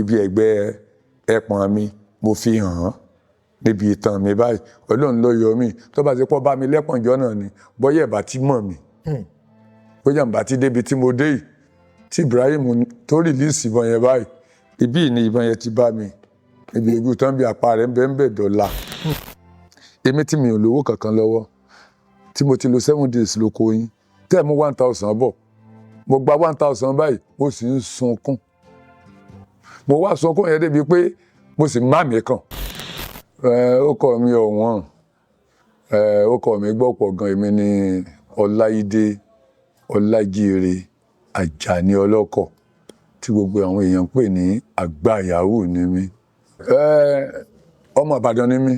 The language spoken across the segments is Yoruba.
Ibi ẹ̀gbẹ́ ẹpọ̀n mi mo fi hàn án níbi ìtàn mi báyìí. Ọlọ́run ló yọ mí. Tó bá ti pọ́ bá mi lẹ́pọ̀njọ́ náà ni, bọ́yẹ̀ bá ti mọ̀ mí, bóyá bá ti débi tí mo dé yìí, tí Ibrahim tó release ìbọn yẹn báyìí, ibí ni ìbọn yẹn ti bá mi, ibi ojú tán, bí apá rẹ̀ ń bẹ ń bẹ dọ́là. Èmi tí mi ò lówó kankan lọ́wọ́, tí mo ti lo 7 days lóko yín, tẹ́ ẹ̀ mú 1,000 bọ̀, mo gba 1,000 báyìí, mo sì ń sunkún. Mo wá sunkún yẹn débi pé mo sì má mi kàn. Ó kọ́ mi ọ̀wọ́n, ó kọ́ mi gbọ́pọ̀ gan. Èmi ní Ọláìdé Ọlájíire Àjàní Ọlọ́kọ̀, tí gbogbo àwọn èèyàn ń pè ní Àgbà Yahoo ni mí. Ọmọ Ìbàdàn ni mí,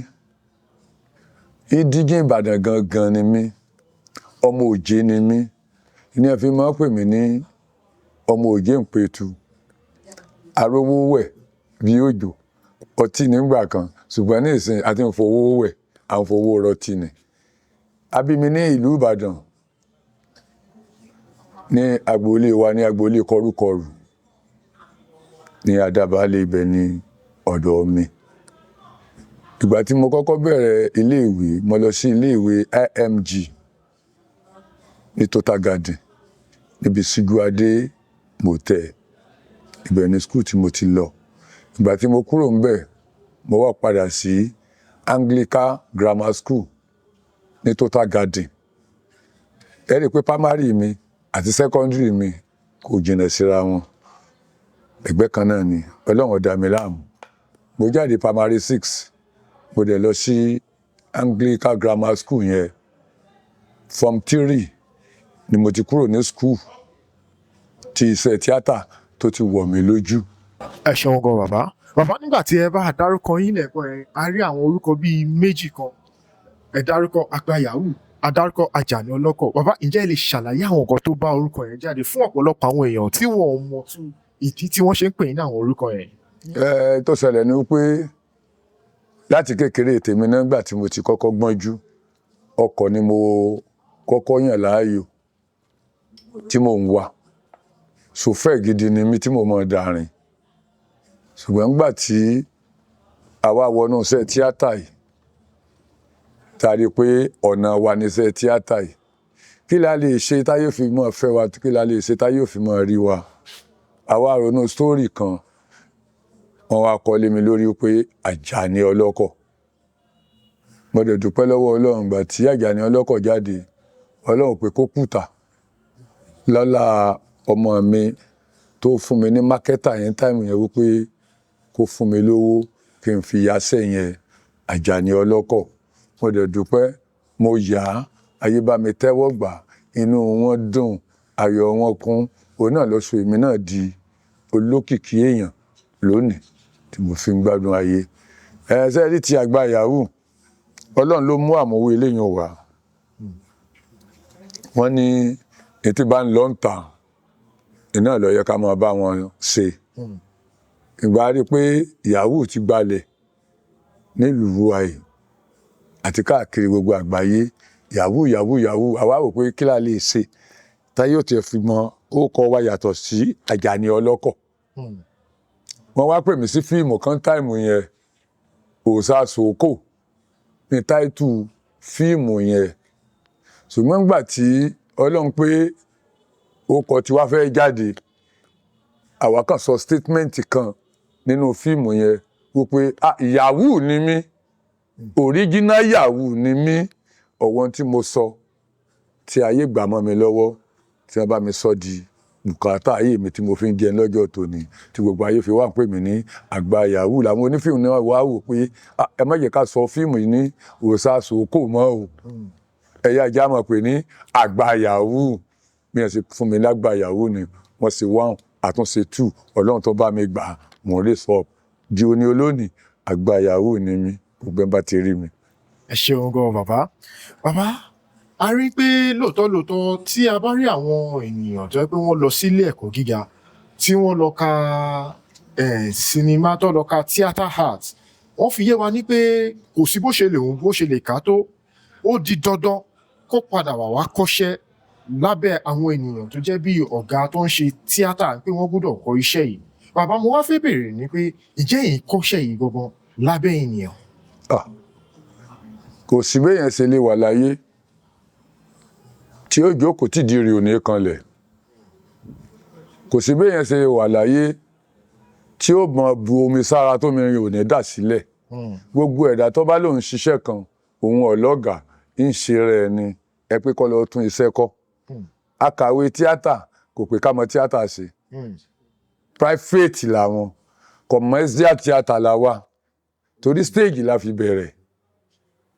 ìdíje Ìbàdàn gangan ni mí, ọmọ Òjé ni mí. Ní ẹ fi máa ń pè mí ní ọmọ Òjé ń petu arówó wẹ̀ bí òjò ọtí nígbà kan, ṣùgbọ́n ní ìsìn àti ń fowó wẹ̀, à ń fowó rọtí ni. A bí mi ní ìlú Ìbàdàn, ní agboolé wa, ní agboolé Kọrúkọrù ní Adábálẹ̀, ibẹ̀ ní ọ̀dọ̀ mi. Ìgbà tí mo kọ́kọ́ bẹ̀rẹ̀ iléèwé, mo lọ sí iléèwé IMG ní Total Garden, níbi Síjúadé Motel. Ibẹ̀ ni school tí mo ti lọ. Ìgbà tí mo kúrò ńbẹ̀, mo wá padà sí Anglican Grammar School ní Total Garden. Ẹ rí i pé primary mi àti secondary mi kò jìnnà síra wọn, ẹgbẹ́ kan náà ni. Ọlọ́run ò dá mi láàmú. Mo jáde primary six, mo dẹ̀ lọ sí Anglican Grammar School yẹn. Form three ni mo ti kúrò ní school tí iṣẹ́ tíátà tó ti wọ̀ mí lójú. Ẹ ṣeun gan, bàbá. Bàbá, nígbà tí ẹ bá dárúkọ yín lẹ́ẹ̀kan yẹn, a rí àwọn orúkọ bíi méjì kan. Ẹ dárúkọ Àgbà Yahoo, a dárúkọ Àjàní Ọlọ́kọ̀. Bàbá, ǹjẹ́ ẹ lè ṣàlàyé àwọn nǹkan tó bá orúkọ yẹn jáde fún ọ̀pọ̀lọpọ̀ àwọn èèyàn tí wọ́n ò mọ̀ tún ìdí tí wọ́n ṣe ń pè ní àwọn orúkọ yẹn? Ẹ tó ṣẹlẹ̀ ni pé láti kékeré tèmi náà, nígbà tí mo ti kọ́kọ́ gbọ́njú, ọkọ̀ ni mo kọ́kọ́ yàn láàyò tí mò ń wà. Sòfẹ́ gidi ni mí tí mo mọ̀ dàrin, ṣùgbọ́n nígbà tí àwa wọnú iṣẹ́ tíátà yìí, tá a rí i pé ọ̀nà wa ní iṣẹ́ tíátà yìí, kí la lè ṣe táyé fi mọ́ fẹ́ wa? Kí la lè ṣe táyé fi mọ́ rí wa? Àwa ronú story kan, wọ́n wá kọ́ lé mi lórí pé Àjàní Ọlọ́kọ̀. Mo dẹ̀ dúpẹ́ lọ́wọ́ Ọlọ́run, gbà tí Àjàní Ọlọ́kọ̀ jáde, Ọlọ́run pé kó kùtà lọ́la ọmọ mi tó fún mi ní marketer yẹn time yẹn, wípé kó fún mi lówó kí n fi yaṣẹ́ yẹn, Àjàní Ọlọ́kọ̀. Mo dẹ̀ dúpẹ́, mo yà á, ayé bá mi tẹ́wọ́ gbà, inú wọn dùn, ayọ̀ wọn kún. Òun náà ló sọ èmi náà di olókìkí èèyàn lónìí tí mo fi ń gbádùn ayé. Ẹ ṣe rí ti Àgbà Yahoo, Ọlọ́run ló mú àmúwò eléyìí wá. Wọ́n ní etí bá ń lọ ń ta iná ló yẹ ká máa bá wọn ṣe. Ìgbà rí i pé yahoo ti gbalẹ̀ nílùú wa yìí àti káàkiri gbogbo àgbáyé, yahoo, yahoo, yahoo, àwa rò pé kí la lè ṣe táyé ò tiẹ̀ fi mọ orúkọ wa yàtọ̀ sí Àjàní Ọlọ́kọ̀. Wọ́n wá pè mí sí fíìmù kan time yẹn, Òòṣà Sòókò ní title fíìmù yẹn. Ṣùgbọ́n nígbà tí Ọlọ́run pé orúkọ tí wàá fẹ́ jáde, àwa kàn sọ statement kan nínú fíìmù yẹn wípé, "Ah, yahoo ni mí, original yahoo ni mí." Ọ̀wọ́n tí mo sọ tí ayé gbà mọ́ mi lọ́wọ́, tí wọ́n bá mi sọ di bùkátà ayé mi tí mo fi ń jẹun lọ́jọ́ tòní, tí gbogbo ayé fi wá ń pè mí ní Àgbà Yahoo, làwọn onífíìmù náà wá wò pé, "Ah, ẹ má jẹ́ ká sọ fíìmù yìí ní Òòṣà Sòókò mọ́ o, ẹ̀yà ajá mọ̀ pé ní Àgbà Yahoo." Bí wọ́n ṣe fún mi lágbà Yahoo ni wọ́n ṣe one, àtúnṣe two. Ọlọ́run tó bá mi gbà, mò ń lè sọ di oní olónìí, Àgbà Yahoo ni mí, gbogbo ẹ̀ bá ti rí mi. Ẹ ṣeun gan, bàbá. Bàbá, a rí pé lóòótọ́ lóòótọ́, tí a bá rí àwọn ènìyàn tó jẹ́ pé wọ́n lọ sílé ẹ̀kọ́ gíga, tí wọ́n lọ ka sinimá, tó lọ ka theatre art, wọ́n fi yé wa ní pé kò sí bó ṣe lè hùn, bó ṣe lè kà tó, ó di dandan kó padà wá wá kọ́ṣẹ́ lábẹ́ àwọn ènìyàn tó jẹ́ bí ọ̀gá tó ń ṣe tíátà, pé wọ́n gbọ́dọ̀ kọ́ iṣẹ́ yìí. Bàbá, mo wá fẹ́ bèèrè ni pé ǹjẹ́ ẹ̀yin kọ́ṣẹ́ yìí gangan lábẹ́ ènìyàn? Ah, kò sí béèyàn ṣe lè wà láyé tí ó jókòó tìdí rẹ̀ ò ní kanlẹ̀. Kò sí béèyàn ṣe lè wà láyé tí ó mọ bu omi sára tómi rìn ò ní dà sílẹ̀. Gbogbo ẹ̀dá tó bá lòun ṣiṣẹ́ kan, òun ọlọ́gàá ń ṣe rẹ̀ ni ẹ pé kó lọ tún iṣẹ́ kọ́. Akàwé tíátà kò pé ká mọ tíátà ṣe. Private làwọn, commercial theatre la wà, torí stage la fi bẹ̀rẹ̀.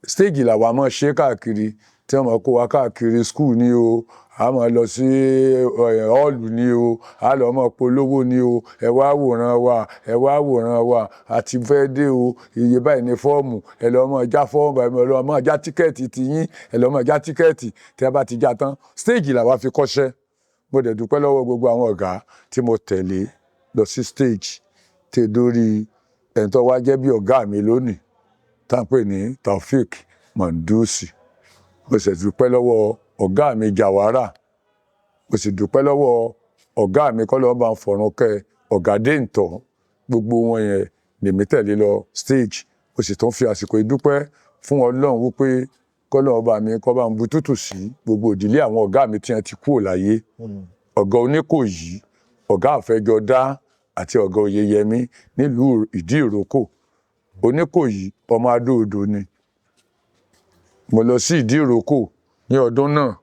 Stage làwa máa ṣe káàkiri, tí wọ́n máa kó wa káàkiri school ni o, a máa lọ sí hall ni o, a lọ máa polówó ni o. Ẹ wá wòran wa, ẹ wá wòran wa, àti fẹ́ dé o, iye báyìí ní fọ́ọ̀mù, ẹ lọ máa já fọ́ọ̀mù, ẹ lọ máa já ticket tiyín, ẹ lọ máa já ticket. Tí a bá ti já tán, stage làwa fi kọ́ṣẹ́. Mo dẹ̀ dúpẹ́ lọ́wọ́ gbogbo àwọn ọ̀gá tí mo tẹ̀lé lọ sí stage, tí dórí ẹni tó wá jẹ́ bí ọ̀gá mi lónìí, tá à ń pè ní Taofik Mandusi. Mo sì dúpẹ́ lọ́wọ́ ọ̀gá mi Jawara. Mo sì dúpẹ́ lọ́wọ́ ọ̀gá mi, kọ́ lọ́wọ́ bá ń fọ̀run kẹ́, ọ̀gá Déǹtọ́. Gbogbo wọn yẹn lèmi tẹ̀lé lọ stage. Mo sì tún fi àsìkò ìdúpẹ́ fún Ọlọ́run wípé kọ́lọ́run bá mi kọ́ bá ń bu tútù sí gbogbo ìdílé àwọn ọ̀gá mi tí wọ́n ti kúrò láyé, ọ̀gá Oníkòyí, ọ̀gá Àfẹjọdá àti ọ̀gá Oyèyẹmí nílùú Ìdí Ìrókò. Oníkòyí ọmọ Adó-Odò ni. Mo lọ sí Ìdí Ìrókò ní ọdún náà,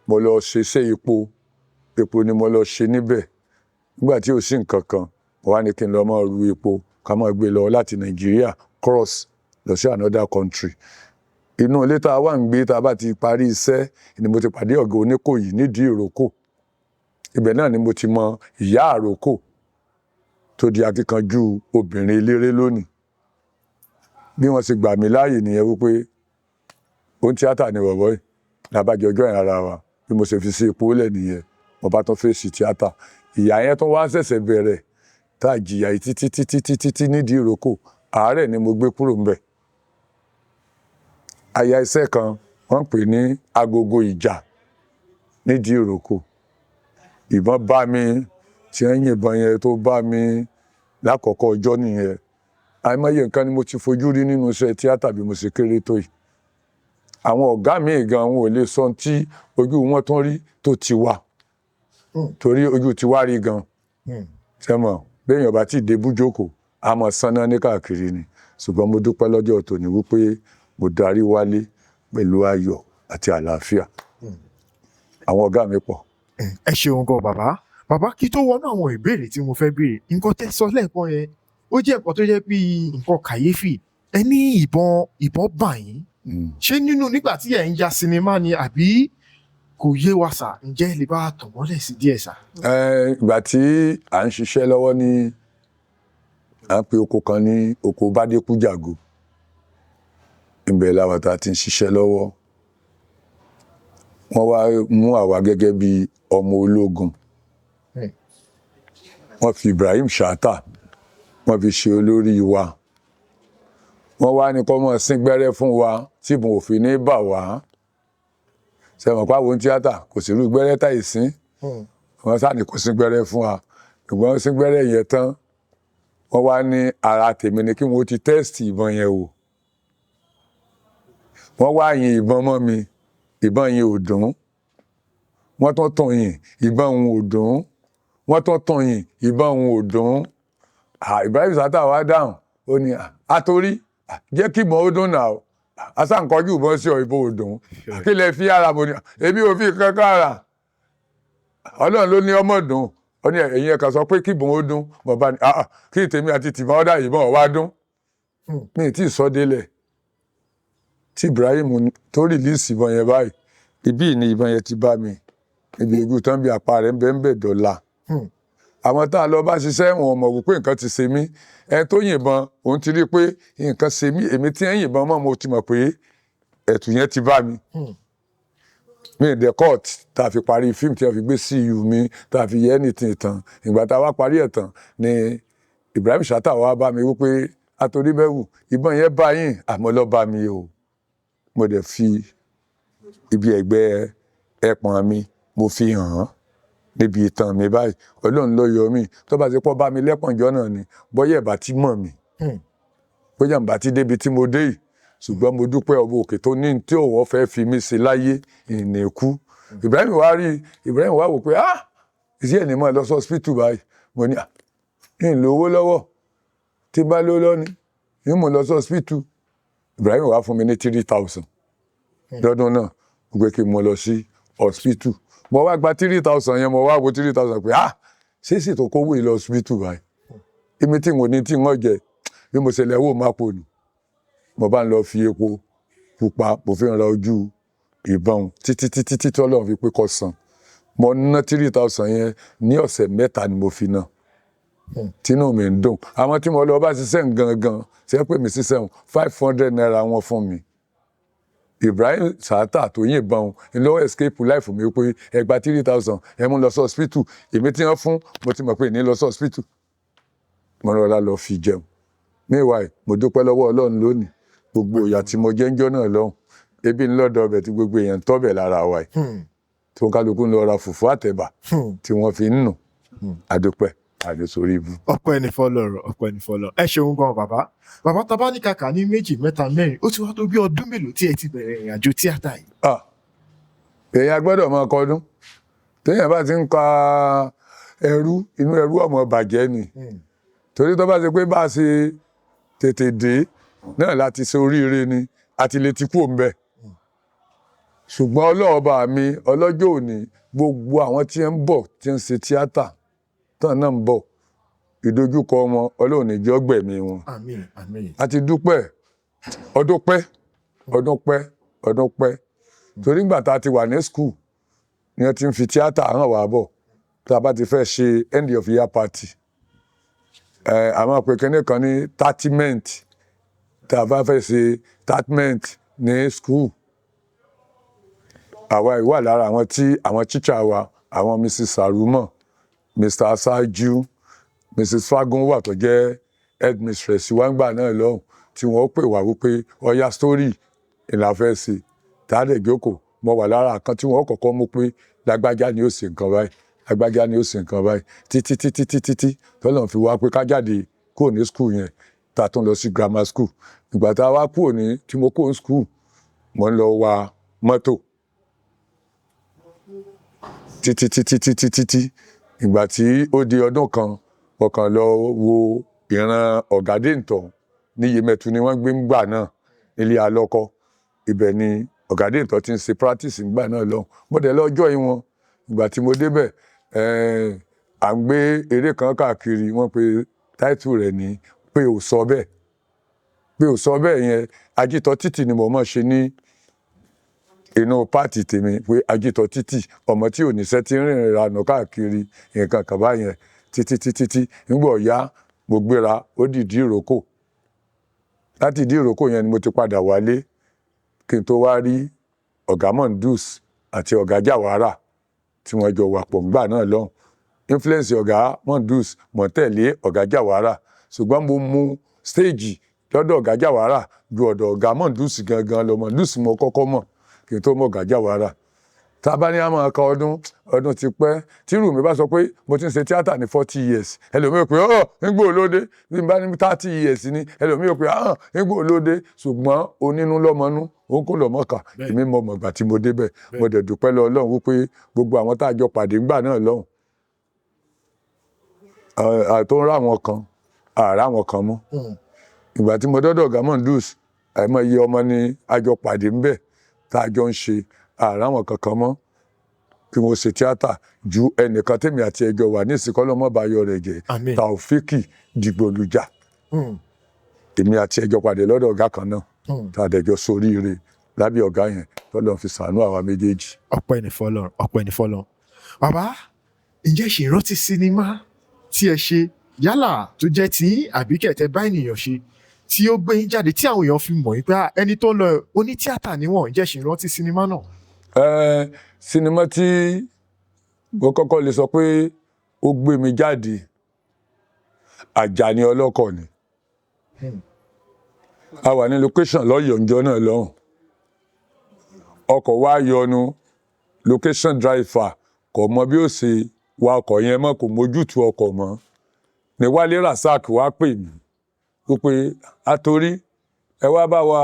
mo lọ ṣiṣẹ́ epo. Epo ni mo lọ ṣe níbẹ̀. Nígbà tí ò sí nǹkan kan, mo wá ní kí n lọ máa ru epo, ká máa gbé lọ láti Nàìjíríà cross lọ sí another country. Inú ilé tá a wà ń gbé, tá a bá ti parí iṣẹ́, ni mo ti pàdé ọ̀gá Oníkòyí nídìí Ìrókò. Ibẹ̀ náà ni mo ti mọ ìyá Àrókò tó di akíkanjú obìnrin eléré lónìí. Bí wọ́n ṣe gbà mí láàyè nìyẹn wípé ohun tíátà ni bọ̀bọ́ yìí lábàjọ́ ọjọ́ ìrìn ara wa. Bí mo ṣe fi sí ipò lẹ̀ nìyẹn, mo bá tún fèsì tíátà. Ìyá yẹn tó wá ṣẹ̀ṣẹ̀ bẹ̀rẹ̀ tá a jìyà yìí títí títí títí tí nídìí Ìrókò. Àárẹ̀ ni mo gbé kúrò ńbẹ̀. Aya iṣẹ́ kan wọ́n ń pè ní Agogo Ìjà nídìí Ìrókò. Ìbọn bá mi, tí wọ́n yìnbọn yẹn tó bá mi lákọ̀ọ́kọ́ ọjọ́ nìyẹn. Àìmọye nǹkan ni mo ti fojú rí nínú iṣẹ́ tíátà bí mo ṣe kéré tó yìí. Àwọn ọ̀gá mi gan wọn ò lè sọ tí ojú wọn tún rí tó ti wà, torí ojú ti wá rí gan. Sẹ́mọ̀ béèyàn bá ti dé bújókòó, a mọ̀ sanná ní káàkiri ni. Ṣùgbọ́n mo dúpẹ́ lọ́jọ́ tòní wípé mo darí wálé pẹ̀lú ayọ̀ àti àlàáfíà. Àwọn ọ̀gá mi pọ̀. Ẹ ṣeun gan, bàbá. Bàbá, kí tó wọnú àwọn ìbéèrè tí mo fẹ́ béèrè, nǹkan tẹ́ sọ lẹ́ẹ̀kan yẹn, ó jẹ́ nǹkan tó jẹ́ bí nǹkan kàyéfì. Ẹ ní ìbọn bà yín. Ṣé nínú nígbà tí ẹ̀ ń ya sinimá ni àbí? Kò yé wa sà. Ǹjẹ́ ẹ lè bá tàn mọ́lẹ̀ sí díẹ̀ sà? Ìgbà tí à ń ṣiṣẹ́ lọ́wọ́ ní à ń pe oko kan ní oko Bádékújàgo. Ibẹ̀ làwọn tá a ti ń ṣiṣẹ́ lọ́wọ́. Wọ́n wá mú àwa gẹ́gẹ́ bí ọmọ ológun. Wọ́n fi Ibrahim Chatta, wọ́n fi ṣe olórí wa. Wọ́n wá ní kó máa sín gbẹ́rẹ́ fún wa tí ìbọn òfin ní bà wá. Ṣe mọ̀ pé àwọn tíátà kò sí irú gbẹ́rẹ́ táì sín. Wọ́n sá ní kó sín gbẹ́rẹ́ fún wa. Ṣùgbọ́n sín gbẹ́rẹ́ yẹn tán, wọ́n wá ní ara tèmi ni kí wọ́n ti test ìbọn yẹn wò. Wọ́n wá yin ìbọn mọ́ mi, ìbọn yẹn ò dùn. Wọ́n tún tún yìn, ìbọn òun ò dùn. Wọ́n tún tún yìn, ìbọn òun ò dùn. Ibrahim Chatta wá dáhùn, ó ní, "Àtòrí jẹ́ kí ìbọn ó dùn náà, asáǹkọ́jú ìbọn sí ọ, ìbọn ò dùn. Kí lẹ fi ara mo ní?" "Èmi ò fi kankan ara, Ọlọ́run ló ní ọmọ dùn." Ó ní, "Ẹ̀yin ẹ̀ka sọ pé kí ìbọn ó dùn." Bàbá ní, "Kí tèmi àti tìbọn ọ̀dà ìbọn ọ̀ wá dùn." Mi ì tí ì sọ délẹ̀ tí Ibrahim tó release ìbọn yẹn báyìí, ibí ni ìbọn yẹn ti bá mi, ibi ojú tán bí apá rẹ̀ ń bẹ ń bẹ dọ̀la. Àwọn tá a lọ bá ṣiṣẹ́, wọn mọ̀ wípé nǹkan ti ṣe mí. Ẹni tó yìnbọn, òun ti rí pé nǹkan ṣe mí. Èmi tí ń yìnbọn mọ́, mo ti mọ̀ pé ẹ̀tù yẹn ti bá mi. Mi ì dẹ̀ court tá a fi parí fíìmù tí a fi gbé CU mi, tá a fi yẹ anything tán. Ìgbà tá a wá parí ẹ̀ tán ni Ibrahim Chatta wá bá mi wípé, "Atoríbẹ́wù, ìbọn yẹn bá yín." Àmọ́ lọ́ bá mi o. Mo dẹ̀ fi ibi ẹ̀gbẹ́ ẹpọ̀n mi, mo fi hàn án. Níbi ìtàn mi báyìí, Ọlọ́run ló yọ mí. Tó bá ti pọ́ bá mi lẹ́pọ̀njọ́ náà ni, bóyá ẹ̀ bá ti mọ̀ mí, bóyá n bá ti débi tí mo dé yìí. Ṣùgbọ́n mo dúpẹ́ ọba òkè tó ní tí òun fẹ́ fi mí ṣe láyé ìní kú. Ibrahim wá rí, Ibrahim wá wò pé, "Ah, ìṣe ẹ̀ ní mọ́ ẹ lọ sí hospital báyìí." Mo ní, "Ah, ní ìlú owó lọ́wọ́. Tí n bá lówó lọ́ní ní mo lọ sí hospital." Ibrahim wá fún mi ní 3,000 lọ́dún náà, mo gbé kí n mo lọ sí hospital. Mo wá gba 3,000 yẹn, mo wá wo 3,000 pé, "Ah, ṣé sì tó kówó yìí lọ hospital báyìí, èmi tí mo ní tí wọ́n jẹ?" Bí mo ṣe lẹ́wọ́ má pò nù, mo bá ń lọ fi epo pupa, mo fi ń ra ojú ìbọn títí títí títí Ọlọ́run fi pé kó san. Mo ná 3,000 yẹn ní ọ̀sẹ̀ 3 ni mo fi ná, tínú mi ń dùn. Àwọn tí mo lọ bá ṣiṣẹ́ gangan ṣe é pè mí ṣiṣẹ́, ₦500 wọn fún mi. Ibrahim Sata tó yìnbọn ló escape life mi pé ẹ gba 3,000, ẹ mú lọ sí hospital. Èmi tí wọ́n fún, mo ti mọ̀ pé ní lọ sí hospital, mo rọra lọ fi jẹun. Meanwhile, mo dúpẹ́ lọ́wọ́ Ọlọ́run lónìí. Gbogbo ìyà tí mo jẹ́ ń jọ́ náà lọ́hùn, ebi ńlọ́dọ̀ ọbẹ̀ tí gbogbo èèyàn ń tọ́bẹ̀ lára wa yìí, tó kálukú ń lọ ra fùfú àtẹ̀bà tí wọ́n fi ń nù. Àdúpẹ́ àdósorí ibú. Ọpẹ́ ní fọ́lọ́run, ọpẹ́ ní fọ́lọ́run. Ẹ ṣeun gan, bàbá. Bàbá, tá bá ní kàkà ní méjì, mẹ́ta, mẹ́rin, ó ti wá tó bí ọdún mélòó tí ẹ ti bẹ̀rẹ̀ ìrìn àjò tíátà yìí? Ah, èèyàn gbọ́dọ̀ máa kọdún. Téèyàn bá ti ń ka ẹrú, inú ẹrú ọmọ bàjẹ́ ni, torí tó bá ṣe pé bá a ṣe tètè dé náà láti ṣe oríire ni, àti lè ti kú òǹbẹ. Ṣùgbọ́n ọlọ́ọ̀bà mi ọlọ́jọ́ òní, gbogbo àwọn tí ń bọ̀, tí ń ṣe tíátà tán náà ń bọ̀, ìdojúkọ wọn, Ọlọ́run ní jọ́ gbẹ̀mí wọn. Àmín, àmín. A ti dúpẹ́, ọdún pẹ́, ọdún pẹ́, ọdún pẹ́, torí ìgbà tá a ti wà ní school ni wọ́n ti ń fi tíátà hàn wá bọ̀. Tá a bá ti fẹ́ ṣe end of year party, ẹ a máa pe kinní kan ní tatiment. Tá a bá fẹ́ ṣe tatiment ní school, àwa yìí wà lára àwọn tí àwọn teacher wa, àwọn Mrs Sarumo, Mr Asaju, Mrs Fagunwa tó jẹ́ headmistress wa ńgbà náà lọ́hùn, tí wọ́n pè wá wípé ọya, story ìlà fẹ́ ṣe. Tá a lè jókòó, mo wà lára kan tí wọ́n kọ́kọ́ mú pé lágbájá ni ó ṣe nǹkan báyìí, lágbájá ni ó ṣe nǹkan báyìí, títí títí títí tí tọ́lọ́run fi wá pé ká jáde kúrò ní school yẹn, tá a tún lọ sí grammar school. Ìgbà tá a wá kúrò ní, tí mo kúrò ní school, mo ń lọ wa mọ́tò títí títí títí títí. Ìgbà tí ó di ọdún kan, mo kàn lọ wo ìran Ọ̀gádìntàn ní Yemẹtu ni wọ́n gbé ń gbà náà, nílé alọ́kọ. Ibẹ̀ ni Ọ̀gádìntàn ti ń ṣe practice ńgbà náà lọ́hùn. Mo dẹ̀ lọ join wọn. Ìgbà tí mo débẹ̀, à ń gbé eré kan káàkiri, wọ́n pe title rẹ̀ ní "Pé ò sọ bẹ́ẹ̀". "Pé ò sọ bẹ́ẹ̀" yẹn, ajítọ̀ títì ni mo mọ̀ ṣe ní inú part tèmi, pé ajítọ̀ títì, ọmọ tí ò níṣẹ́, tí ń rìnrìn ìranù káàkiri, nǹkan kan báyẹn, títí títí tí nígbà ọ̀yá mo gbéra, ó dìdí ìrókò. Láti ìdí ìrókò yẹn ni mo ti padà wálé kí n tó wá rí ọ̀gá Mondus àti ọ̀gá Jàwárà tí wọ́n jọ wà pọ̀ ńgbà náà lọ́hùn. Influence ọ̀gá Mondus, mọ̀ tẹ̀lé ọ̀gá Jàwárà, ṣùgbọ́n mo mú stage lọ́dọ̀ ọ̀gá Jàwárà ju ọ̀dọ̀ ọ̀gá Mondus gangan lọ. Mondus mo kọ́kọ́ mọ̀ kí n tó mọ̀ ọ̀gá Jàwárà. Tá a bá ní a máa ka ọdún, ọdún ti pẹ́. Tírù mi bá sọ pé mo ti ń ṣe tíátà ní 40 years, ẹlòmíì pé ọ́ nígbò lóde. Bí n bá ní 30 years ni, ẹlòmíì pé ọ́ nígbò lóde. Ṣùgbọ́n onínú lọ́mọnú, òun kò lọ́mọkà. Èmi mọ̀ mọ̀gbà tí mo débẹ̀. Mo dẹ̀ dúpẹ́ lọ Ọlọ́run wípé gbogbo àwọn tá a jọ pàdé ńgbà náà lọ́hùn tó ń rá àwọn kan, àrá àwọn kan mọ́. Ìgbà tí mo dọ́dọ̀ ọ̀gá Mondus, àìmọye ọmọ ni a jọ pàdé ńbẹ̀ tá a jọ ń ṣe, àrá àwọn kankan mọ́ kí wọ́n ṣe tíátà ju ẹnìkan tèmi àti ẹjọ́ wà ní ìsìnkọ́ lọ́mọ bá yọ rẹ̀ jẹ́. Àmín. Taofiki Dìgbòlùjà. Èmi àti ẹjọ́ pàdé lọ́dọ̀ ọ̀gá kan náà, tá a dẹ̀jọ́ soríire lábẹ́ ọ̀gá yẹn, tọ́lọ́ fi ṣàánú àwa méjèèjì. Ọpẹ́ ní fọ́lọ́run, ọpẹ́ ní fọ́lọ́run. Bàbá, ǹjẹ́ ṣe ìrántí sinimá tí ẹ ṣe, yálà tó jẹ́ tí àbí kẹ̀tẹ́ bá ènìyàn ṣe, tí ó gbé yín jáde, tí àwọn èèyàn fi mọ̀ yín pé, "Ah, ẹni tó ń lọ onítíátà níwọ̀n"? Ǹjẹ́ ṣe ìrántí sinimá náà? Ẹ, sinimá tí mo kọ́kọ́ lè sọ pé ó gbé mi jáde, Àjàní Ọlọ́kọ̀ ni. A wà ní location lọ́yọ̀ọ́ ńjọ́ náà lọ́hùn, ọkọ̀ wa yọnu, location driver kò mọ bí ó ṣe wa ọkọ̀ yẹn mọ́, kò mójútu ọkọ̀ mọ́. Ní Wálé Rasaq wá pè mí wípé àtòrí ẹ wá bá wa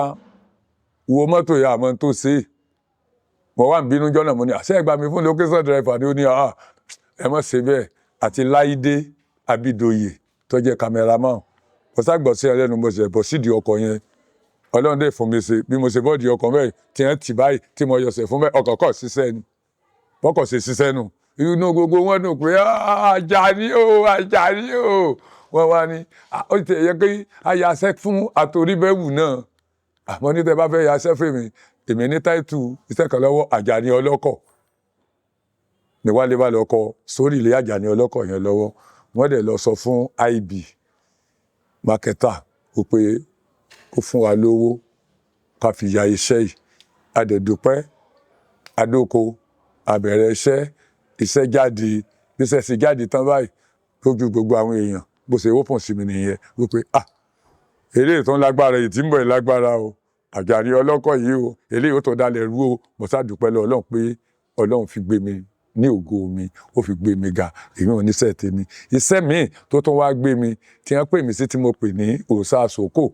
wo mọ́tò yà, àmọ́ tó ṣe é. Mo wà ń bínú jọ́nà, mo ní àṣẹ ìgbà mi fún location driver ni. Ó ní, "Ah, ẹ mọ̀ ṣe bẹ́ẹ̀." Àti Láìdé Abidoye tó jẹ́ cameraman, mo ságbọ̀ sí ẹlẹ́nu, mo sì bọ̀ sídìí ọkọ̀ yẹn. Ọlọ́run dẹ̀ fún mi ṣe. Bí mo ṣe bọ́ọ̀dì ọkọ̀ bẹ́ẹ̀ tí wọ́n tì báyìí, tí mo yọ̀sẹ̀ fún bẹ́ẹ̀, ọkọ̀ kọ̀ ṣiṣẹ́ ni. Bọ́kọ̀ ṣe ṣiṣẹ́ nù, inú gbogbo wọn dùn pé, "Àjàní o, Àjàní o." Wọ́n wá ní, ó ti yẹ kí a yaṣẹ́ fún àtòríbẹ̀wù náà. Àmọ́ ní tẹ́ bá fẹ́ yaṣẹ́ fún mi, èmi ní táìtù iṣẹ́ kan lọ́wọ́, Àjàní ọlọ́kọ̀ ní. Wálé bá lọ kọ sórí ilé Àjàní ọlọ́kọ̀ yẹn lọ́wọ́. Wọ́n dẹ̀ lọ sọ fún IB marketer ó pé kó fún wa lówó ká fi ya iṣẹ́ yìí. A dẹ̀ dúpẹ́, adóko, a bẹ̀rẹ̀ iṣẹ́, iṣẹ́ jáde. Bí iṣẹ́ ṣe jáde tán báyìí lójú gbogbo àwọn èèyàn, bó ṣe open sí mi nìyẹn wípé, "Ah, eléyìí tó ń lágbára, èyí tí ń bọ̀ yìí lágbára o, Àjàní ọlọ́kọ̀ yìí o, eléyìí ó tó dalẹ̀ rú o." Mo sá dúpẹ́ lọ Ọlọ́run pé Ọlọ́run fi gbé mi ní ògo mi, ó fi gbé mi ga. Èmi ò níṣẹ́ tèmi. Iṣẹ́ míì tó tún wá gbé mi, tí wọ́n pè mí sí, tí mo pè ní òòṣà sòkò,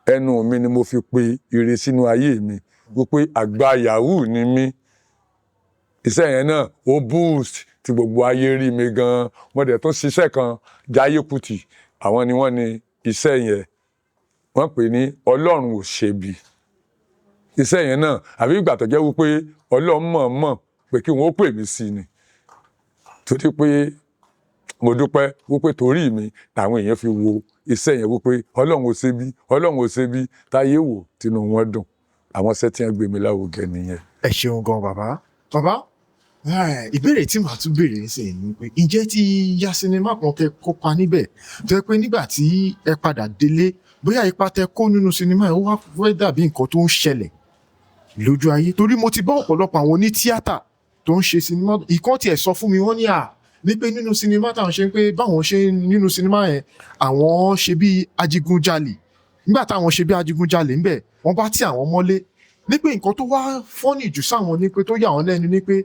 ẹnu mi ni mo fi pe ire sínú ayé mi wípé àgbà yahoo ni mí. Iṣẹ́ yẹn náà ó boost tí gbogbo ayé rí mi gan. Mo dẹ̀ tún ṣiṣẹ́ kan, Jayé Kùtì, àwọn ni wọ́n ní iṣẹ́ yẹn, wọ́n pè ní Ọlọ́run ò ṣebi. Iṣẹ́ yẹn náà, àbí ìgbà tó jẹ́ wípé Ọlọ́run mọ̀ọ́mọ̀ pé kí wọ́n ó pè mí sí ni, torí pé mo dúpẹ́ wípé torí mi làwọn èèyàn fi wo iṣẹ́ yẹn, wípé Ọlọ́run ò ṣe bí, Ọlọ́run ò ṣe bí, táyé wò, tínú wọn dùn. Àwọn iṣẹ́ tí wọ́n gbé mi lárugẹ nìyẹn. Ẹ ṣeun gan, bàbá. Bàbá, ìbéèrè tí màá tún béèrè nísìnyí ni pé, ǹjẹ́ tí ya sinimá kan tẹ kópa níbẹ̀ tó yẹ pé nígbà tí ẹ padà délé, bóyá ipa tẹ kó nínú sinimá yẹn, ó wá fẹ́ dàbí nǹkan tó ń ṣẹlẹ̀ lójú ayé? Torí mo ti bá ọ̀pọ̀lọpọ̀ àwọn onítíátà tó ń ṣe sinimá, ìkan tiẹ̀ sọ fún mi, wọ́n ní à ní pé nínú sinimá táwọn ṣe ń pé báwọn ṣe nínú sinimá yẹn, àwọn ṣe bí ajigunjalè. Nígbà táwọn ṣe bí ajigunjalè ńbẹ̀, wọ́n bá tí àwọn mọ́lé, ní pé nǹkan tó wá funny jù sáwọn ní pé tó yà wọ́n lẹ́nu ní pé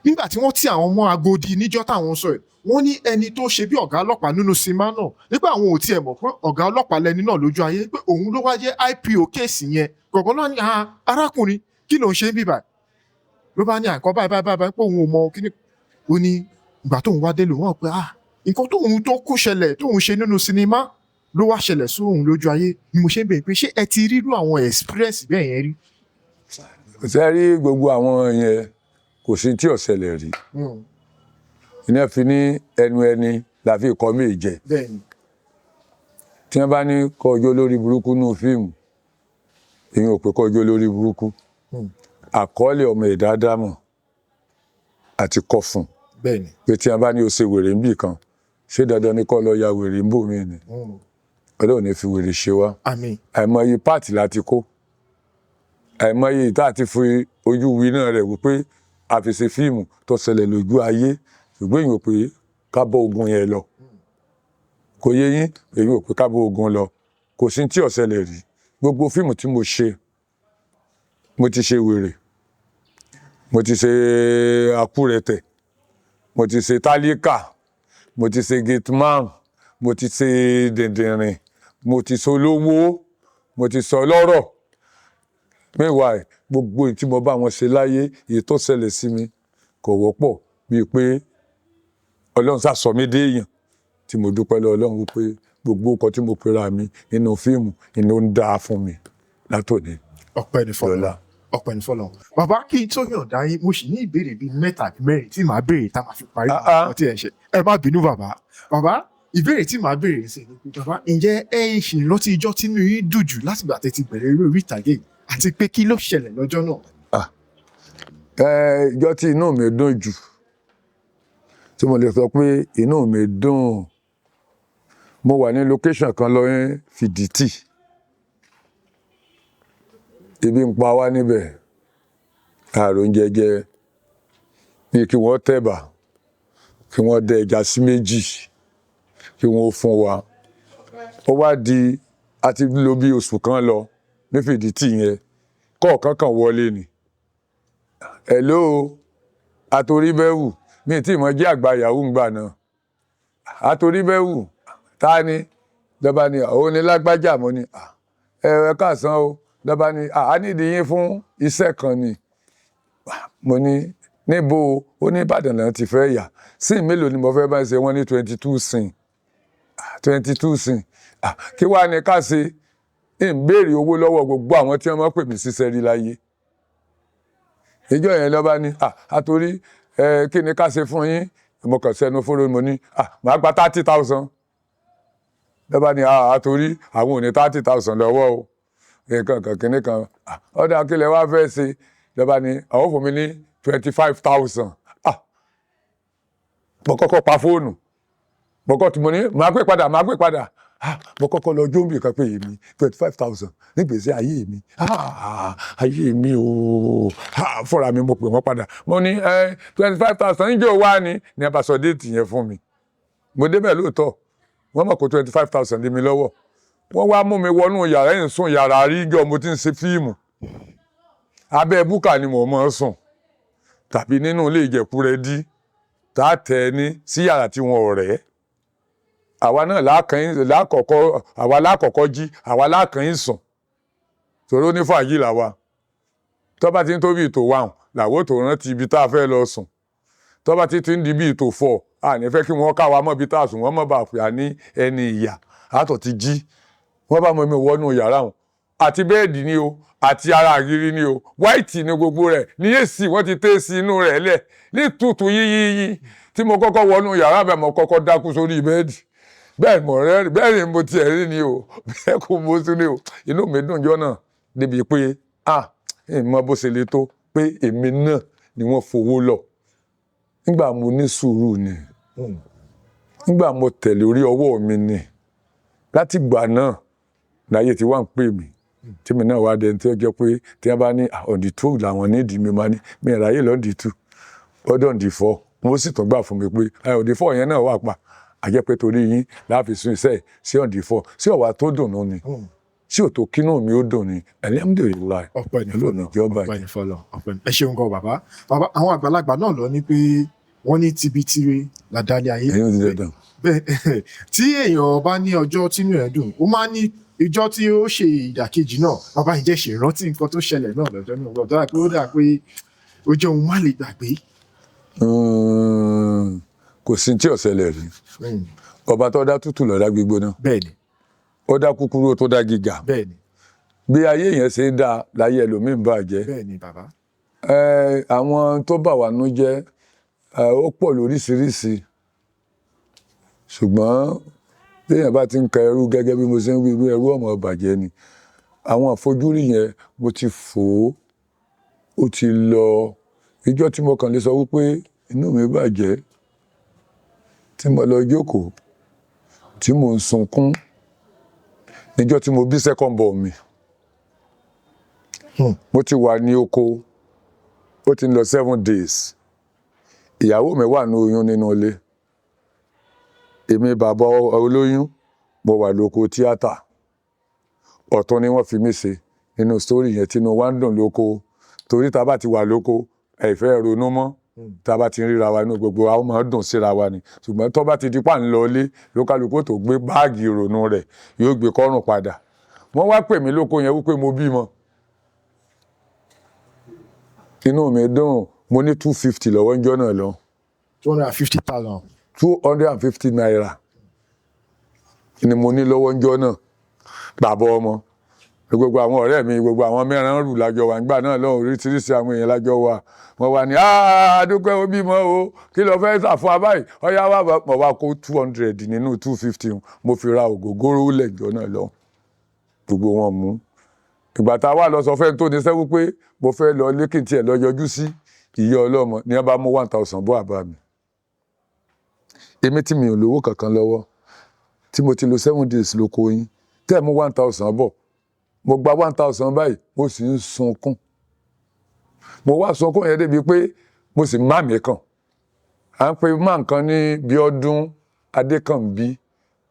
nígbà tí wọ́n tí àwọn mọ́ Agodi níjọ́ táwọn sọ ẹ̀, wọ́n ní ẹni tó ṣe bí ọ̀gá ọlọ́pàá nínú sinimá náà, nígbà àwọn ò tiẹ̀ mọ̀ pé ọ̀gá ọlọ́pàá lẹni náà lójú ayé, pé òun ló wá jẹ́ IPO case yẹn gọ̀gán náà. Ní, "Ah, arákùnrin, kí ló ń ṣe ń bíbà?" Ló bá ní àǹkọ́ báyìí báyìí báyìí, pé òun ò mọ kíní. Ó ní ìgbà tóun wá délé, wọn pé, ah, nǹkan tóun tó kó ṣẹlẹ̀ tóun ṣe nínú sinimá ló wá ṣẹlẹ̀ sóun lójú ayé. Ni mo ṣe ń bèèrè pé, ṣé ẹ ti rírú àwọn experience bẹ́ẹ̀ yẹn rí? Ṣe rí gbogbo àwọn yẹn, kò sí tí ò ṣẹlẹ̀ rí. Iná fi ní ẹnu ẹni la fi kọ́ méje. Tí wọ́n bá ní kọjọ́ lórí burúkú nínú fíìmù, èyí ò pé kọjọ́ lórí burúkú. Àkọọ́lẹ̀ ọmọ ẹ̀dá dámọ̀ àti kọ fún pé tí wọ́n bá ní o ṣe wèrè ń bì kan, ṣé dandan ni kó lọ ya wèrè ń bò mí ni? Ọlọ́run ní fi wèrè ṣe wá. Àmín. Àìmọye part láti kó, àìmọye ìta àti fi ojú wi náà rẹ̀ wípé a fi ṣe fíìmù tó ṣẹlẹ̀ lójú ayé, ṣùgbọ́n èyí ò pé ká bọ́ ogun yẹn lọ. Kò yé yín? Èyí ò pé ká bọ́ ogun lọ. Kò sí tí ò ṣẹlẹ̀ rí. Gbogbo fíìmù tí mo ṣe, mo ti ṣe wèrè, mo ti ṣe akúrẹtẹ̀, mo ti ṣe tálíkà, mo ti ṣe gateman, mo ti ṣe dìndìnrìn, mo ti ṣe olówó, mo ti sọ lọ́rọ̀. Meanwhile, gbogbo èyí tí mo bá wọn ṣe láyé, èyí tó ṣẹlẹ̀ sí mi kò wọ́pọ̀ bíi pé Ọlọ́run sá sọ mí dé èèyàn tí mo dúpẹ́ lọ́wọ́ Ọlọ́run wípé gbogbo nǹkan tí mo pera mi nínú fíìmù ni ó ń dáa fún mi látòní. Ọpẹ́ ní fọ́lọ́run. Lọ́lá. Ọpẹ́ ní fọ́lọ́run. Bàbá, kí n tó yọ̀ǹda yín, mo sì ní ìbéèrè bíi mẹ́ta àbí mẹ́rin tí màá béèrè tá a máa fi parí Ah, ah. àwọn tí ẹ ń ṣe. Ẹ má bínú, bàbá. Bàbá, ìbéèrè tí màá béèrè sí ni pé, bàbá, ǹjẹ́ ẹ ń ṣì rántí ijọ́ tínú yín dùn jù látìgbà tẹ́ ti bẹ̀rẹ̀ eré orí ìtàgé yìí, àti pé kí ló ṣẹlẹ̀ lọ́jọ́ náà? Ẹ ìjọ tí inú mi dùn jù, tí mo lè sọ pé inú mi dùn, mo wà ní location kan lọ ní Fìdítì. Ebi ń pa wá níbẹ̀, àrùn jẹjẹ ní kí wọ́n tẹ̀bà, kí wọ́n dẹ ẹja sí méjì, kí wọ́n fún wa. Ó wá di a ti lò bí oṣù kan lọ ní Fìdítì yẹn, kọ̀ọ̀kan kan wọlé ni, "Hello, àtòrí bẹ́wù." Mi tí mo jẹ́ àgbà yahoo ń gbà náà. Àtòrí bẹ́ẹ̀ wù ta ni lọ́ba ni òun ni lágbájá. Mo ní, "Ah, ẹ ẹ káàsán o." Lọ́ba ni, "Ah, a nídìí yín fún iṣẹ́ kan ni." Mo ní, "Níbo?" Ó ní Ìbàdàn náà ti fẹ́ yà. Scene mélòó ni mo fẹ́ bá ṣe? Wọ́n ní 22 scene. 22 scene. Ah, kí wàá ní ká ṣe? Ń béèrè owó lọ́wọ́ gbogbo àwọn tí wọ́n máa ń pè mí síṣẹ́ rí láyé ìjọ yẹn. Lọ́ba ní, "Ah, àtòrí ẹ, kí ni ká ṣe fún yín?" Mo kàn sẹ́nu fóró. Mo ní, "Ah, màá gba 30,000." Lọ́ba ní, "Ah, àtòrí àwọn ò ní 30,000 lọ́wọ́ o." Nǹkan kan kìíní kan. "Ah, ọ̀dà, kí lẹ wá fẹ́ ṣe?" Lọ́ba ní àwọn fún mi ní 25,000. Ah, mo kọ́kọ́ pa fóònù. Mo kọ́ tí mo ní, màá pè padà, màá pè padà. Ah, mo kọ́kọ́ lọ jóńbì kan pé èmi, 25,000 nígbèsí ayé mi? Ah, ayé mi ooo. Ah, fúnra mi mo pè wọ́n padà. Mo ní 25,000 níjọ́ wá ní ẹ bá sọ date yẹn fún mi. Mo débẹ̀ lóòótọ́, wọ́n mọ̀ kó 25,000 lé mi lọ́wọ́. Wọ́n wá mú mi wọnú yàrá yìí, sùn yàrá rí jọ. Mo ti ń ṣe fíìmù, abẹ́ búkà ni mo mọ̀ ọ́ sùn tàbí nínú ilé ìjẹ̀kú rẹ dí tá a tẹ̀ ní sí yàrá tí wọn ò rẹ́. Àwa náà lákọ̀ọ́kọ́, àwa lákọ̀ọ́kọ́ jí, àwa lákàn ń sùn, torí ó ní fàájì làwa. Tó bá ti ń tó bí ìtò wàhùn làwọ̀ tó rántí ibi tá a fẹ́ lọ sùn. Tó bá ti ń di bí ìtò fọ̀, a ní fẹ́ kí wọ́n ká wa mọ́ ibi tá a sùn, wọ́n mọ́ bá pè á ní ẹni ìyà àtọ̀ ti jí. Wọ́n bá mọ mi wọnú yàrá wọn, àti bed ni o, àti ara àgírí ni o, white ni gbogbo rẹ̀ ní èsì, wọ́n ti tẹ́ sí inú rẹ̀ lẹ̀ ní tutù yíyíyí. Tí mo kọ́kọ́ wọnú yàrá bẹ́ẹ̀, mo kọ́kọ́ dákú sórí bed. Bẹ́ẹ̀ mo rẹ́rìn, bẹ́ẹ̀ ni mo tiẹ̀ rí ni o, bẹ́ẹ̀ kò mo tún ní o. Inú mi dùn jọ́ náà débi pé, ah, ìmọ̀ bó ṣe le tó pé èmi náà ni wọ́n fowó lọ. Nígbà mo ní sùúrù ni, nígbà mo tẹ̀lé orí ọwọ́ mi ni. Láti ìgbà náà láyé tí wọ́n ń pè mí, tí mi náà wá dẹni tí ó jẹ́ pé tí wọ́n bá ní on the two làwọn nídìí mi, máa ní mi ìráyè l'on the two, ọdọ̀ on the four. Wọ́n sì tún gbà fún mi pé on the four yẹn náà wà pa. Àjẹ́ pé torí yín láàfin sún iṣẹ́ sí on the four sí ọ̀wà tó dùn ní sí òtó kínú mi ó dùn ní. Alhamdulillahi. Ọpẹ́ ní Ọlọ́run fọlọ. ìjọba. Ọpẹ́ ní fọlọ, ọpẹ́ ní. Ẹ ṣeun gan, bàbá. Bàbá, àwọn àgbàlagbà náà lọ ní pé wọ́n ní tibitire làdálẹ ayé. Ẹ̀yin ò ti dandan. Bẹ́ẹ̀, tí èèyàn bá ní ọjọ́ tínú ẹ̀ dùn, ó máa ní ìjọ tí ó ṣe ìdàkejì náà. Bàbá, ǹjẹ́ ṣe ìrántí nǹkan tó ṣẹlẹ̀ náà lọ́jọ́ náà lọ́jọ́ pé ó dà pé ó jẹ́ ohun má lè gbàgbé? Kò sí tí ó ṣẹlẹ̀ rí. Ọba tó dá tútù ló dá gbígbóná. Ó dá kúkúrú, ó tó dá gíga. Bí ayé yẹn ṣe ń dá láyé ẹlòmíín bàjẹ́. Bẹ́ẹ̀ni bàbá. Àwọn tó bà wá nú jẹ́, ó pọ̀ lóríṣiríṣi, ṣùgbọ́n téèyàn bá ti ń ka ẹrú gẹ́gẹ́ bí mo ṣe ń wí, irú ẹrú ọmọ bàjẹ́ ni. Àwọn àfojúrí yẹn, mo ti fò ó, ó ti lọ. Ìjọ tí mo kàn lè sọ wípé inú mi bàjẹ́, tí mo lọ jókòó tí mo ń sunkún, níjọ́ tí mo bí second born mi. Mo ti wà ní oko, ó ti ń lọ 7 days. Ìyàwó mi wà ní oyún nínú ilé. Èmi bàbá olóyún, mo wà lóko tíátà. Ọ̀tún ni wọ́n fi mí ṣe nínú story yẹn. Tínú wa ń dùn lóko torí tá a bá ti wà lóko, ẹ̀fẹ́ ronú mọ́. Tá a bá ti ń ríra wa, inú gbogbo wa ó máa ń dùn síra wa ni. Ṣùgbọ́n tó bá ti di pa ń lọ ilé, lókàlùkù tó gbé báàgì ìrònú rẹ̀, yóò gbé kọ́rùn padà. Wọ́n wá pè mí lóko yẹn wípé mo bímọ. Inú mi dùn. Mo ní 250 lọ́wọ́ ńjọ́ náà lọ. 250,000. ₦250 ni mo ní lọ́wọ́ ńjọ́ náà. Bàbá ọmọ, gbogbo àwọn ọ̀rẹ́ mi, gbogbo àwọn mẹ́ran rù lájọ wà nígbà náà lọ́wọ́, oríṣiríṣi àwọn èèyàn lájọ wà. Wọ́n wà ní àdúgbò bímọ o, kí ló fẹ́ sà fún wa báyìí? Ọ̀yá wa mọ̀ wá kó 200 nínú 250, mo fi ra ògógóró lẹ́jọ́ náà lọ. Gbogbo wọn mú. Ìgbà tá a wà lọ sọ fẹ́ tó ní sẹ́wọ́ pé mo fẹ́ lọ lékìtì ẹ̀ lọ yọjú sí ìyá ọlọ́mọ ní wọ́n bá mú 1,000 bọ́ àbá mi. Èmi tí mi ò lówó kankan lọ́wọ́, tí mo ti lo 7 days lóko yín, tẹ́ ẹ̀ mú 1,000 bọ̀. Mo gba 1,000 báyìí, mo sì ń sunkún. Mo wá sunkún yẹn débi pé mo sì má mi kàn. À ń pe má nǹkan ní Bíọ́dún Adékànbí,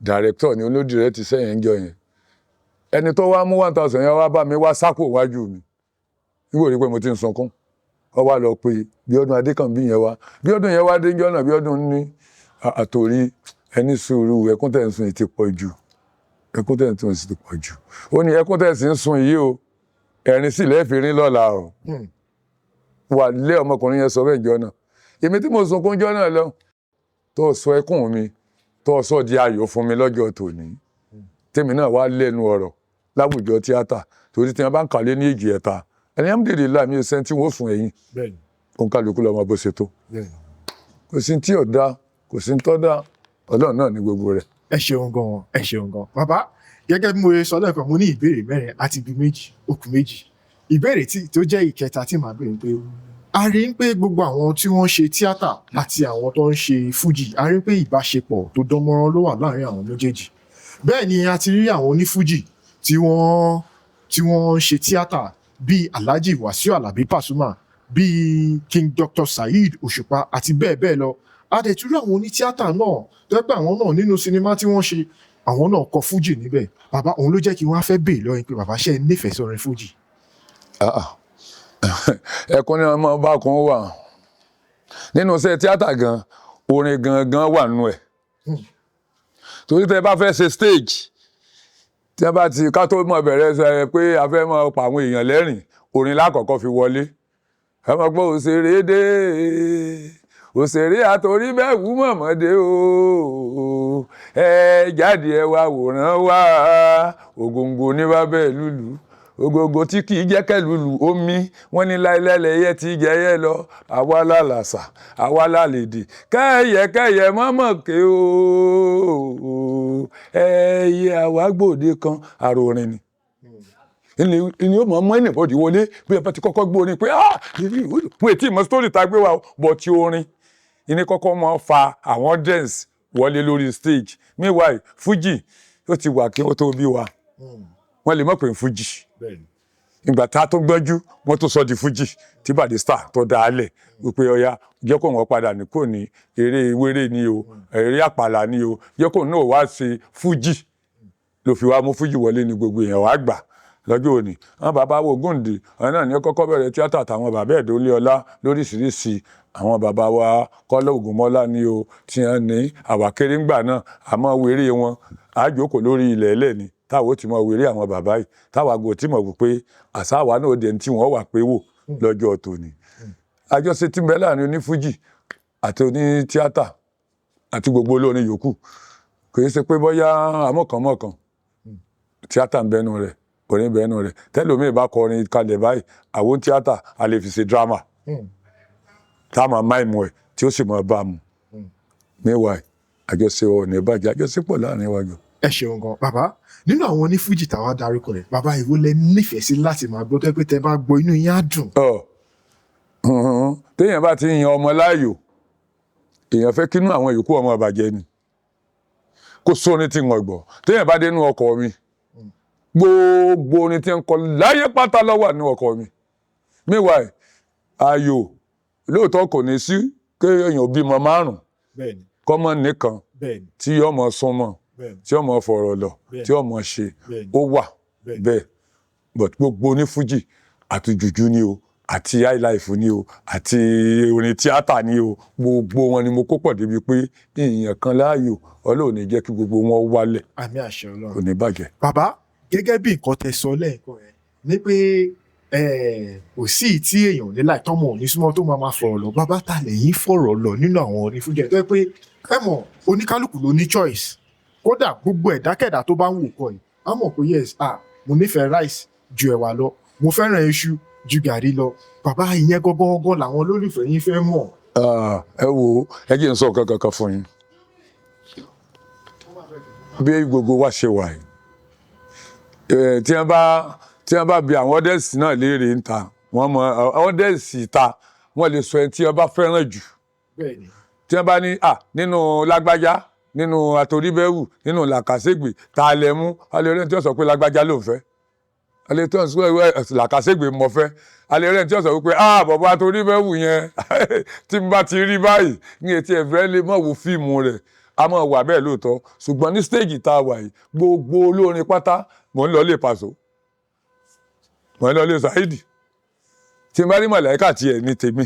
director ni olódì rẹ ti sẹ́yìn ń jọ yẹn. Ẹni tó wá mú 1,000 yẹn wá bá mi, wá sákò wájú mi nígbà rí pé mo ti ń sunkún. Ó wá lọ pé Bíọ́dún Adékànbí yẹn wá. Bíọ́dún yẹn wá dé ńjọ́ náà. Bíọ́dún ní àtòrí ẹni sùúrù, ẹkún tẹ̀ ń sun yìí ti pọ̀ jù, ẹkún tẹ̀ ń sun yìí ti pọ̀ jù. Ó ní ẹkún tẹ̀ sì ń sun yìí o, ẹ̀rín sì lẹ́ẹ̀fì rín lọ́la o. Wà lé ọmọkùnrin yẹn sọ bẹ́ẹ̀ jọ náà. Èmi tí mo sunkún jọ náà lọ, tó sọ ẹkún mi, tó sọ di ayọ̀ fún mi lọ́jọ́ tòní, tèmi náà wá lẹ́nu ọ̀rọ̀ láwùjọ tíátà, torí tí wọ́n bá ń kàlé ní èjì ẹ̀ta, alhamdulillah, mi ò sẹ́ni tí wọ́n sùn ẹ̀yìn. Òǹkàlùkù lọ́mọ bó ṣe tó. Kò sí tí ò dá, kò sí tó dá, Ọlọ́run náà ní gbogbo rẹ̀. Ẹ ṣeun gan, ẹ ṣeun gan, bàbá. Gẹ́gẹ́ bí mo ṣe sọ lẹ́ẹ̀kan, mo ní ìbéèrè mẹ́rin àti ibi méjì, ó kù méjì. Ìbéèrè tí tó jẹ́ ìkẹta tí màá béèrè pé, a rí i pé gbogbo àwọn tí wọ́n ṣe tíátà àti àwọn tó ń ṣe fújì, a rí i pé ìbáṣepọ̀ tó dán mọ́rán ló wà láàrin àwọn méjèèjì. Bẹ́ẹ̀ ni a ti rí àwọn onífújì tí wọ́n ń ṣe tíátà bíi Alhaji Wasiu Alabi Pasuma, bíi King Dr. Saheed Òṣùpá àti bẹ́ẹ̀ bẹ́ẹ̀ lọ. A dẹ̀ tún rí àwọn onítíátà náà tó jẹ́ pé àwọn náà, nínú sinimá tí wọ́n ṣe, àwọn náà kọ fújì níbẹ̀. Bàbá, òun ló jẹ́ kí wọ́n á fẹ́ béèrè lọ́yìn pé, bàbá, ṣe é nífẹ̀ẹ́ sórin fújì? Ah, ah. Ẹkún ní ọmọ bá kún wà nínú iṣẹ́ tíátà gan, orin gangan wà nínú ẹ̀, torí tẹ́ bá fẹ́ ṣe stage, tí wọ́n bá ti ká tó mọ̀ bẹ̀rẹ̀ sọ ẹ pé a fẹ́ mọ̀ pa àwọn èèyàn lẹ́rìn, orin lákọ̀ọ́kọ́ fi wọlé. Ẹ mọ̀ pé òṣèré dé, òṣèré àtòrí bẹ́ẹ̀ wú mọ̀mọ́dé o, ẹ jáde, ẹ wá wòran wá. Ògòǹgò ní bàbá ẹ̀ lùlù, ògòǹgò tí kì í jẹ́ kẹ́ lùlù omi. Wọ́n ní láìlẹ́lẹ́yẹ tí jẹyẹ lọ, àwa lálàsà, àwa lálèdè, kẹ́yẹ kẹ́yẹ mọ́mọ́ ké o, ẹyẹ àwa gbòde kan. Àròrin ni ni ó mọ̀ mọ́ anybody wọlé. Bí ẹ bá ti kọ́kọ́ gbọ́ orin pé, ah, mo ètí ìmọ̀ story ta gbé wa o, but ti orin ìní kọ́kọ́ mọ́ fa àwọn audience wọlé lórí stage. Meanwhile, fuji ó ti wà kí wọ́n tó bí wa. Wọ́n lè mọ̀ pé fuji ìgbà tá a tó gbọ́njú, wọ́n tó sọ di fuji tí Barrister tó dá a lẹ̀ wípé ọya, jẹ́ kó wọ́n padà ní kò ní eré wéré ni o, eré àpàlà ni o, jẹ́ kó náà wá ṣe fuji, ló fi wá mú fuji wọlé ní gbogbo èèyàn wá gbà lọ́jọ́ òní. Àwọn bàbá wo Ògúndé, àwọn náà ní kọ́kọ́ bẹ̀rẹ̀ tíátà, àtàwọn bàbá ẹ̀dọ́lé ọlá lóríṣiríṣi, àwọn bàbá wa Kọ́lá Ògúnmọ́lá ni o, tí wọ́n ní àwa kéré ńgbà náà, àmọ́ wéré wọn àjókòó lórí ilẹ̀ ẹlẹ́ ni táwa ó ti mọ wéré àwọn bàbá yìí, táwa gò tí mọ̀ wípé àṣà àwa náà dẹ̀ tí wọ́n wà pé wò lọ́jọ́ tòní. Àjọṣe tí ń bẹ láàrin onífújì àti onítíátà àti gbogbo olórin yòókù kì í ṣe pé bóyá amọ̀kànmọ̀kàn. Tíátà ń bẹnu rẹ̀, orin bẹnu rẹ̀. Tẹ́lómi bá kọrin kalẹ̀ báyìí, àwọn tíátà a lè fi ṣe drama tá a máa máìmù ẹ̀ tí ó sì máa bá a mu. Meanwhile, àjọṣe ò ní bàjẹ́, àjọṣepọ̀ láàrin wa jù. Ẹ ṣeun gan, bàbá. Nínú àwọn onífújì táwa darúkọ rẹ̀, bàbá, ìwo lẹ nífẹ̀ẹ́ sí láti máa gbọ́ tó jẹ́ pé tẹ bá gbọ́, inú yín á dùn? Ọ téèyàn bá ti yan ọmọ láàyò, èèyàn fẹ́ kínú àwọn yòókù ọmọ ìbàjẹ́ ni kò sóni tí ń gbọ́. Téèyàn bá dénú ọkọ̀ mi, gbogbo orin tí ń kọ láyé pátá ló wà nínú ọkọ̀ mi. Meanwhile, ayò lóòótọ́ kò ní sí kéèyàn bímọ márùn kọ́mọ nìkan tí ọmọ súnmọ́, tí ọmọ fọ̀rọ̀ lọ, tí ọmọ ṣe. Ó wà bẹ́ẹ̀, but gbogbo onífújì àti jùjú ni o, àti highlife ni o, àti orin tíátà ni o, gbogbo wọn ni mo kó pọ̀ débi pé èèyàn kan láàyò. Ọlọ́run ní jẹ́ kí gbogbo wọn wálẹ̀. Àmín, àṣẹ Kò Ọlọ́run. ní bàjẹ́. Bàbá, gẹ́gẹ́ bí nǹkan tẹ sọ lẹ́ẹ̀kan yẹn ní pé kò sí tí èèyàn ní láì tọ́mọ òní súnmọ́ tó máa máa fọ̀rọ̀ lọ, bàbá, ta lẹ́yìn fọ̀rọ̀ lọ nínú àwọn onífújì tó yẹ pé ẹ mọ̀, oníkálukú ló ní choice? Kódà gbogbo ẹ̀dákẹ́dà tó bá ń wò kọ́ yìí á mọ̀ pé yes, ah, mo nífẹ̀ẹ́ rice ju ẹ̀wà lọ, mo fẹ́ràn iṣu ju gàrí lọ. Bàbá, ìyẹn gangan làwọn olólùfẹ́ yín fẹ́ mọ̀. Ah, ẹ wo, ẹ jẹ́ n sọ nǹkan kankan fún yín. Bí gbogbo wa ṣe wà yìí, tí wọ́n bá bi àwọn audience náà léèrè ń ta, wọ́n mọ audience ta, wọ́n lè sọ ẹni tí wọ́n bá fẹ́ràn jù. Tí wọ́n bá ní à nínú lágbájá, nínú àtòríbẹ́wù, nínú làkàṣègbè, ta lẹ mú? Alẹ́ rẹ̀ tí wọ́n sọ pé lágbájá ló ń fẹ́, alẹ́ tí wọ́n sọ pé làkàṣègbè mọ̀ fẹ́, alẹ́ rẹ̀ tí wọ́n sọ pé ah, bọ̀bọ̀ àtòríbẹ́wù yẹn, tí n bá ti rí báyìí ní etí ẹ̀fẹ́ lè mọ̀ wo fíìmù rẹ̀. A máa wà bẹ́ẹ̀ lóòótọ́, ṣùgbọ́n ní stage tá a wà yìí, gbogbo olórin pátá, mò ń lọ lè Paso, mò ń lọ lè Saheed. Tí n bá rí Màláìkà, tiẹ̀ ní tèmi.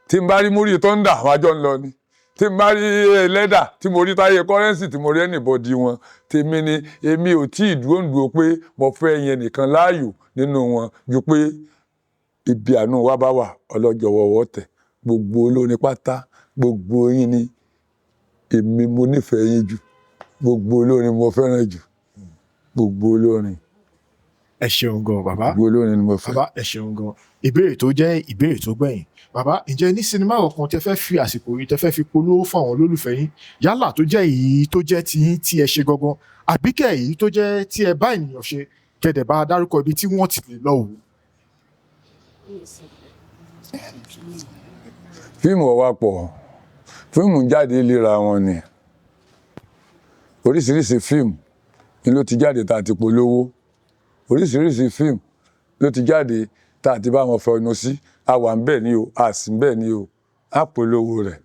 Tí n bá rí Múrí Tọ́ndà, àwọn àjọ ń lọ ni. Tí n bá rí Ẹlẹ́dà, tí mo rí Táyé Currency, tí mo rí anybody wọn, tèmi ni. Èmi ò tí ì dúró ń dúró pé mo fẹ́ yẹn nìkan láàyò nínú wọn, ju pé ibi àánú wa bá wà, ọlọ́jọ́wọ́wọ́ tẹ̀. Gbogbo olórin pátá, gbogbo yín ni èmi mo nífẹ̀ẹ́ yín jù. Gbogbo olórin mo fẹ́ràn jù, gbogbo olórin. Ẹ ṣeun gan, bàbá. Gbogbo olórin ni mo fẹ́. Bàbá, ẹ ṣeun gan. Ìbéèrè tó jẹ́ ìbéèrè tó gbẹ̀yìn, bàbá, ǹjẹ́ ní sinimá ọ̀kan tẹ fẹ́ fi àsìkò yìí, tẹ fẹ́ fi polówó fún àwọn olólùfẹ́ yín, yálà tó jẹ́ èyí tó jẹ́ tiyín tí ẹ ṣe gangan, àbíkẹ́ èyí tó jẹ́ tí ẹ bá ènìyàn ṣe, kẹdẹ̀ bá dárúkọ ibi tí wọ́n ti lè lọ wò? Fíìmù ọ̀wá pọ̀, fíìmù ń jáde léra wọn ni. Oríṣiríṣi fíìmù ni ló ti jáde tá a ti polówó, oríṣiríṣi fíìmù ló ti jáde tá a ti bá wọn fọnù sí. A wà ń bẹ̀ ni o, a sì ń bẹ̀ ni o, a polówó rẹ̀.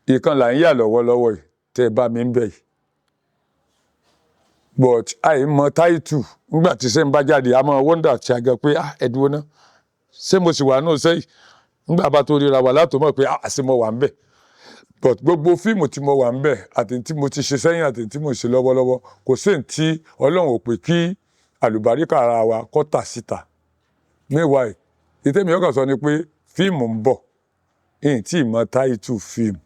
Ìkan là ń yà lọ́wọ́lọ́wọ́ yìí tẹ́ ẹ bá mi ń bẹ̀ yìí, but àì mọ title. Nígbà tí sẹ́ń bá jáde, a máa wonder tí a gan pé, ah, ẹ dúró ná, ṣé mo sì wà nù sẹ́yìn? Nígbà bá tó ríra wà látò mọ̀ pé, ah, àṣé mo wà ń bẹ̀. But gbogbo fíìmù tí mo wà ń bẹ̀, àti tí mo ti ṣe sẹ́yìn, àti tí mo ṣe lọ́wọ́lọ́wọ́, kò sí ní tí Ọlọ́run ò pé kí àlùbáríkà ara wa kó tà síta. Meanwhile, ìtẹ́mi ọkàn sọ ni pé fíìmù ń bọ̀, ìyìn tí ì mọ title fíìmù,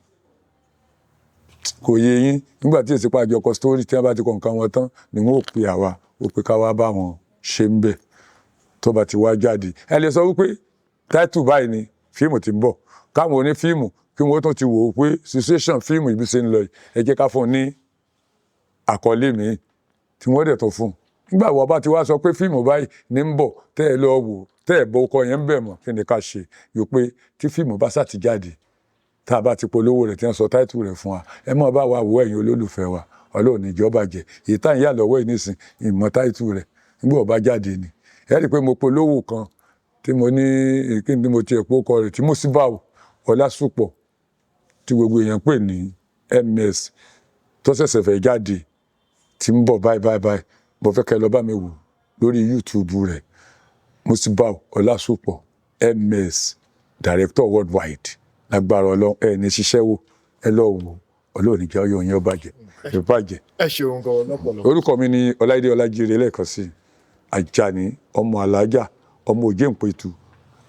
kò yé yín? Nígbà tí èsì pàjọ kọ story, tí wọ́n bá ti kọ nǹkan wọn tán ni wọ́n ò pe àwa, ó pe ká wá bá wọn ṣe ń bẹ̀. Tó bá ti wá jáde, ẹ lè sọ wípé title báyìí ni fíìmù ti ń bọ̀, káwọn onífíìmù kí wọ́n tún ti wò ó pé situation fíìmù ibi ṣe ń lọ yìí, ẹ jẹ́ ká fún un ní àkọlé míì tí wọ́n dẹ̀ tó fún un. Nígbà wọ́n bá ti wá sọ pé fíìmù báyìí ní ń bọ̀, tẹ́ ẹ lọ wò, tẹ́ ẹ bọ ọkọ yẹn ń bẹ̀ mọ̀, kí ni ká ṣe? Yóò pé tí fíìmù bá sà ti jáde, tá a bá ti polówó rẹ̀, tí wọ́n sọ title rẹ̀ fún wa, ẹ mọ̀ bá wa wò. Ẹ̀yin olólùfẹ́ wa, Ọlọ́run níjọ́ bàjẹ́. Èyí tá à ń yà lọ́wọ́ yìí nísìn, ìmọ̀ title rẹ̀, nígbà ó bá jáde ni. Ẹ rí i pé mo polówó kan tí mo ní kí ni mo tiẹ̀ pó kọ rẹ̀, tí Musibau Ọlásùpọ̀, tí gbogbo èèyàn pè ní MS, tó ṣẹ̀ṣẹ̀ fẹ́ jáde, tí ń bọ̀ báyìí báyìí báyìí. Mo fẹ́ kẹ́ ẹ lọ bá mi wò lórí YouTube rẹ̀, Musibau Ọlásùpọ̀ MS, director worldwide. Lágbára Ọlọ́run, ẹ ní ṣiṣẹ́ wò, ẹ lọ wò. Ọlọ́run ní jẹ́ ọyọ́ yẹn ó bàjẹ́, ó bàjẹ́. Ẹ ṣeun gan lọ́pọ̀lọpọ̀. Orúkọ mi ni Ọláìdé Ọlájíire, lẹ́ẹ̀kan sí, Àjàní ọmọ Alájà, ọmọ òjé ìpẹ̀tù.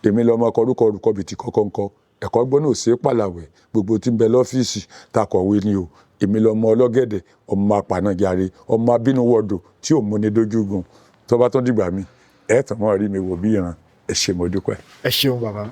Èmi lọmọ kọrúkọ orúkọ bìtì kọ́kọ́ ńkọ ẹ̀kọ́ gbọ́nà òsè pàlàwẹ̀, gbogbo tí ń bẹ lọ́fíìsì takọ̀wé ni o. Èmi lọmọ ọlọ́gẹ̀dẹ̀, ọmọ apànàjàre, ọmọ abínúwọ̀dọ̀ tí ò múni dójúgun. Tó bá tún dìgbà mi, ẹ̀ tàn mọ́ rí mi wò bí ìran. Ẹ ṣé, mo dúpẹ́. Ẹ ṣeun, bàbá.